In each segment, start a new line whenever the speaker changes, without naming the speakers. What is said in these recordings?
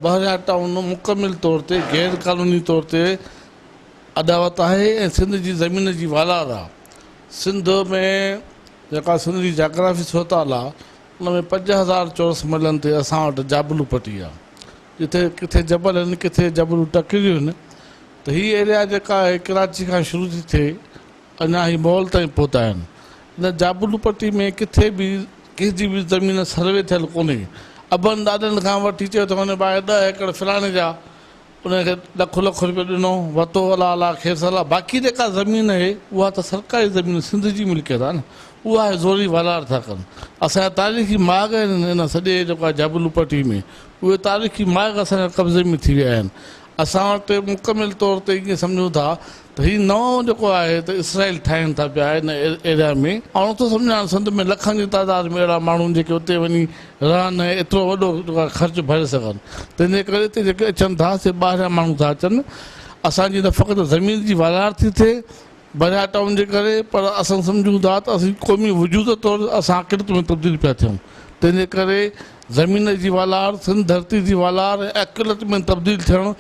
Bahria town مڪمل طور تي غير قانوني طور تي اڏاوت آهي ۽ سنڌ جي زمين جي والار آهي. سنڌ ۾ جيڪا سنڌ جي جاگرافي صورتحال آهي ان ۾ 5000 چورس ميلن تي اسان وٽ جابلو پٽي آهي جتي ڪٿي جبل آهن ڪٿي جبلو ٽڪريون آهن ته هي ايريا جيڪا آهي ڪراچي کان شروع ٿي ٿئي اڃا هي مول تائين پهتا آهن. هن جابلو پٽي ۾ ڪٿي به ڪنهن جي به زمين سروي ٿيل ڪونهي. ابن ڏاڏن کان وٺي چيو ته وڃي ڀائي ڏهه ايڪڙ فلاڻي جا ان کي لک لک روپيو ڏنو وتو الله الله خير صلاح باقي جيڪا زمين اهي اها ته سرڪاري زمين سنڌ جي ملڪيت آهي نه اها هي زوري والار ٿا ڪن. اسان جا تاريخي ماڳ آهن هن سڄي جيڪو آهي جابلو پٽي ۾ اهي تاريخي ماڳ اسان جي قبضي ۾ ٿي ويا آهن. اسان وٽ مڪمل طور تي ائين سمجهون ٿا ته هي نئون جيڪو آهي ته اسرائيل ٺاهين ٿا پيا هن ايريا ۾. آئون نٿو سمجهان سنڌ ۾ لکن جي تعداد ۾ اهڙا ماڻهو جيڪي اتي وڃي رهن ۽ ايترو وڏو جيڪو آهي خرچ ڀري سگهن. تنهن جي ڪري هتي جيڪي اچن ٿا سي ٻاهريان ماڻهو ٿا اچن. اسان جي نه فقط زمين جي والار ٿي ٿئي بحريا ٽائون جي ڪري پر اسان سمجهون ٿا ته اسين قومي وجود طور اسان اقليت ۾ تبديل پيا ٿيون. تنهن جي ڪري زمين جي والار، سنڌ ڌرتي جي والار ۽ اقليت ۾ تبديل ٿيڻ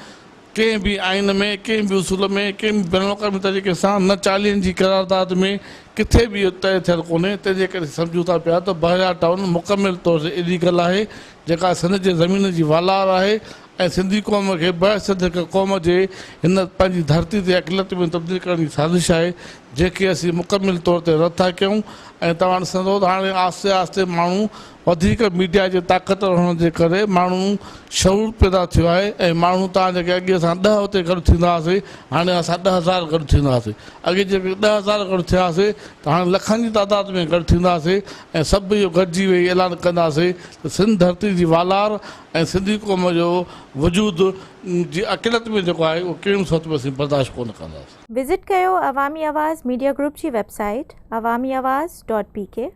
ڪنهن به آئين ۾، ڪنهن به اصول ۾، ڪنهن به بين الاقوامي طريقي سان نه چاليهن جي قرارداد ۾ ڪٿي به اهو طئي ٿيل ڪونهي، تنهن جي ڪري سمجهون ٿا پيا ته بحريا ٽائون مڪمل طور تي اليگل آهي، جيڪا سنڌ جي زمين جي والار آهي ۽ سنڌي قوم کي بحيثيت هڪ قوم جي هن پنهنجي ڌرتي تي اقليت ۾ تبديل ڪرڻ جي سازش آهي، جنهن کي اسين مڪمل طور تي رد ٿا ڪيون ۽ توهان ڏسندو ته هاڻي آهستي آهستي ماڻهو وڌيڪ ميڊيا جي طاقتور هئڻ جي ڪري ماڻهو شعور پيدا ٿيو آهي ۽ ماڻهو تان جيڪي اڳي اسان ڏهه اتي گڏ ٿيندا هئاسي هاڻي اسان 10,000 گڏ ٿيندا هئاسي اڳي جيڪي 10,000 گڏ ٿيا هئاسي ته هاڻي لکن جي تعداد ۾ گڏ ٿيندا هئاسي ۽ سڀ اهو گڏجي ويهي اعلان ڪندا هئاسي ته سنڌ ڌرتي جي والار ۽ سنڌي قوم جو وجود جي اقليت ۾ جيڪو آهي اهو ڪنهن به صورت ۾ اسين برداشت ڪونه ڪنداسين.
وزٽ ڪيو عوامي آواز ميڊيا گروپ جي web site Awami Awaz dot P K.